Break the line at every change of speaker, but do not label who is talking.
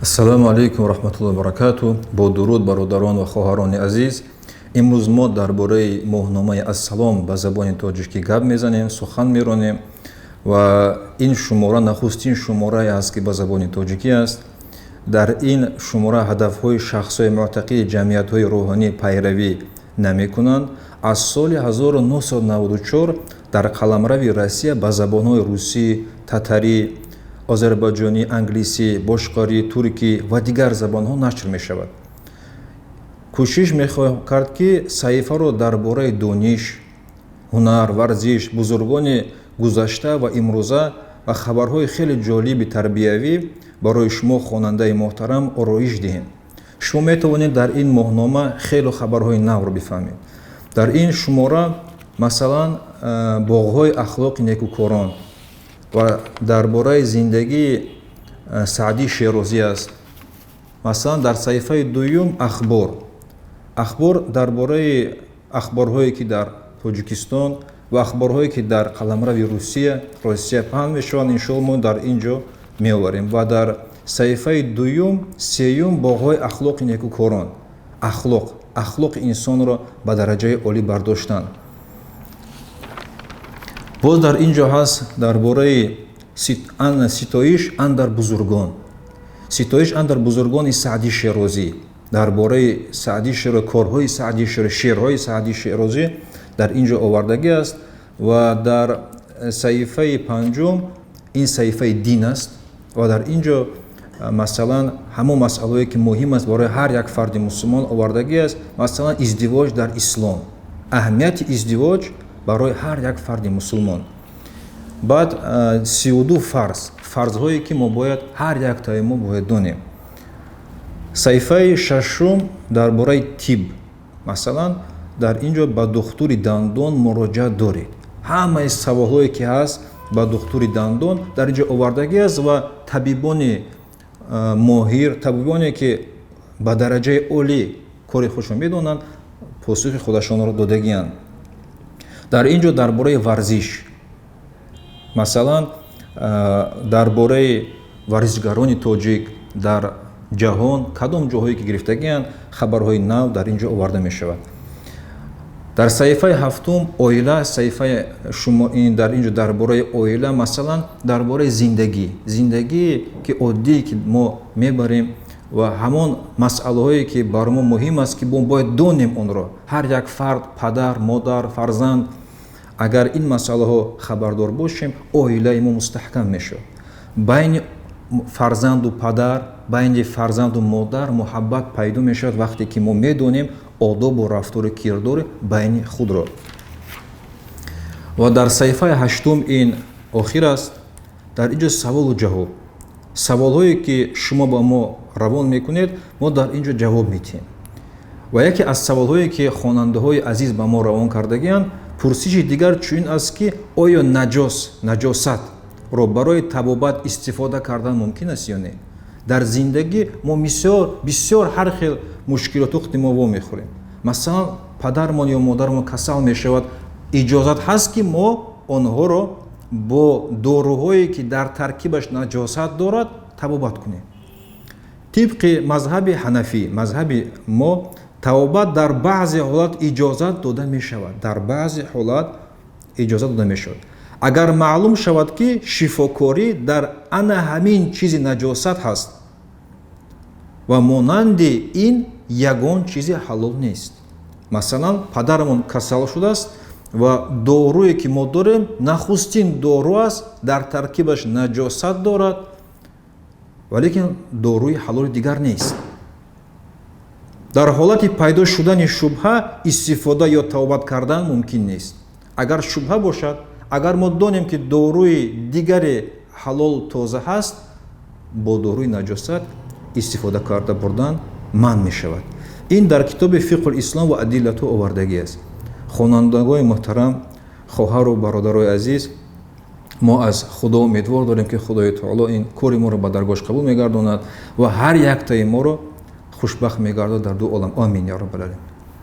Ассалому алайкум ва раҳматуллоҳи ва баракатуҳ. Бо дуруд, бародарон ва хоҳарони азиз. Имрӯз мо дар бораи моҳномаи Ассалом ба забони тоҷикӣ гап мезанем, сухан меронем ва ин шумора нахустин шуморае аст, ки ба забони тоҷикӣ аст. Дар ин шумора ҳадафҳои шахсҳои муътақиди ҷамъиятҳои рӯҳонӣ пайравӣ намекунанд. Аз соли 1994 дар қаламрави Россия ба забонҳои русӣ, татарӣ, озарбойҷонӣ, англисӣ, бошқорӣ, туркӣ ва дигар забонҳо нашр мешавад. Кӯшиш мехоҳем кард, ки саҳифаро дар бораи дониш, ҳунар, варзиш, бузургони гузашта ва имрӯза ва хабарҳои хеле ҷолиби тарбиявӣ барои шумо, хонандаи муҳтарам, ороиш диҳем. Шумо метавонед дар ин моҳнома хеле хабарҳои навро бифаҳмед. Дар ин шумора, масалан, боғҳои ахлоқи некӯкорон ва дар бораи зиндагии Саъдии Шерозӣ аст. Масалан, дар саҳифаи дуюм ахбор. Ахбор дар бораи ахборҳое, ки дар Тоҷикистон ва ахборҳое, ки дар қаламрави Русия паҳн мешаванд, иншоалло мо дар ин ҷо меоварем. Ва дар саҳифаи дуюм, сеюм боғҳои ахлоқи некӯкорон. Ахлоқ, ахлоқи инсонро ба дараҷаи олӣ бардоштан. Боз дар ин ҷо ҳаст дар бораи ситоиш андар бузургон. Ситоиш андар бузургони Саъдии Шерозӣ. Дар бораи Саъдии Шерозӣ, корҳои Саъдии Шерозӣ, шеърҳои Саъдии Шерозӣ дар ин ҷо овардагӣ аст. Ва дар саҳифаи панҷум ин саҳифаи дин аст ва дар ин ҷо, масалан, ҳамон масъалаҳое, ки муҳим аст барои ҳар як фарди мусулмон, овардагӣ аст. Масалан, издивоҷ дар ислом, аҳамияти издивоҷ барои ҳар як фарди мусулмон. Баъд 32 фарз, фарзҳое, ки мо бояд, ҳар яктаи мо бояд донем. Саҳифаи шашум дар бораи тиб. Масалан, дар ин ҷо ба духтури дандон муроҷиат доред. Ҳамаи саволҳое, ки ҳаст ба духтури дандон, дар ин ҷо овардагӣ аст ва табибони моҳир, табибоне, ки ба дараҷаи олӣ кори худшон медонанд, посухи худашонро додагианд. Дар ин ҷо дар бораи варзиш, масалан, дар бораи варзишгарони тоҷик дар ҷаҳон кадом ҷоҳое ки гирифтагианд, хабарҳои нав дар ин ҷо оварда мешавад. Дар саҳифаи ҳафтум оила, саҳифаи шумо ин дар ин ҷо дар бораи оила, масалан, дар бораи зиндагӣ, зиндагие ки оддие, ки мо мебарем ва ҳамон масъалаҳое, ки бар мо муҳим аст, ки мо бояд донем онро. Ҳар як фард, падар, модар, фарзанд, агар ин масъалаҳо хабардор бошем, оилаи мо мустаҳкам мешавад. Байни фарзанду падар, байни фарзанду модар муҳаббат пайдо мешавад, вақте ки мо медонем одобу рафтору кирдори байни худро. Ва дар саҳифаи ҳаштум ин охир аст. Дар ин ҷо саволу ҷавоб. Саволҳое, ки шумо ба мо равон мекунед, мо дар ин ҷо ҷавоб медиҳем. Ва яке аз саволҳое, ки хонандаҳои азиз ба мо равон кардагианд, пурсиши дигар чунин аст, ки оё наҷосатро барои табобат истифода кардан мумкин аст ё не? Дар зиндагӣ мо бисёр ҳар хел мушкилоту мо вомехӯрем. Масалан, падармон ё модармон касал мешавад, иҷозат ҳаст, ки мо онҳоро бо доруҳое, ки дар таркибаш наҷосат дорад, табобат кунем? Тибқи мазҳаби ҳанафӣ, мазҳаби мо, табобат дар баъзе ҳолат иҷозат дода мешавад. Дар баъзе ҳолат иҷозат дода мешавад, агар маълум шавад, ки шифокорӣ дар ана ҳамин чизи наҷосат ҳаст ва монанди ин ягон чизи ҳалол нест. Масалан, падарамон касал шудааст ва доруе, ки мо дорем, нахустин дору аст, дар таркибаш наҷосат дорад, валекин доруи ҳалоли дигар нест. Дар ҳолати пайдо шудани шубҳа истифода ё табобат кардан мумкин нест. Агар шубҳа бошад, агар мо донем, ки доруи дигаре ҳалол, тоза ҳаст, бо доруи наҷосат истифода карда бурдан манъ мешавад. Ин дар китоби Фиқҳул ислом ва адиллату овардагӣ аст. Хонандагони муҳтарам, хоҳару бародарои азиз, мо аз Худо умедвор дорем, ки Худои таоло ин кори моро ба даргоҳаш қабул мегардонад ва ҳар яктаи моро хушбахт мегардонад дар ду олам. Омин я раббал алямин.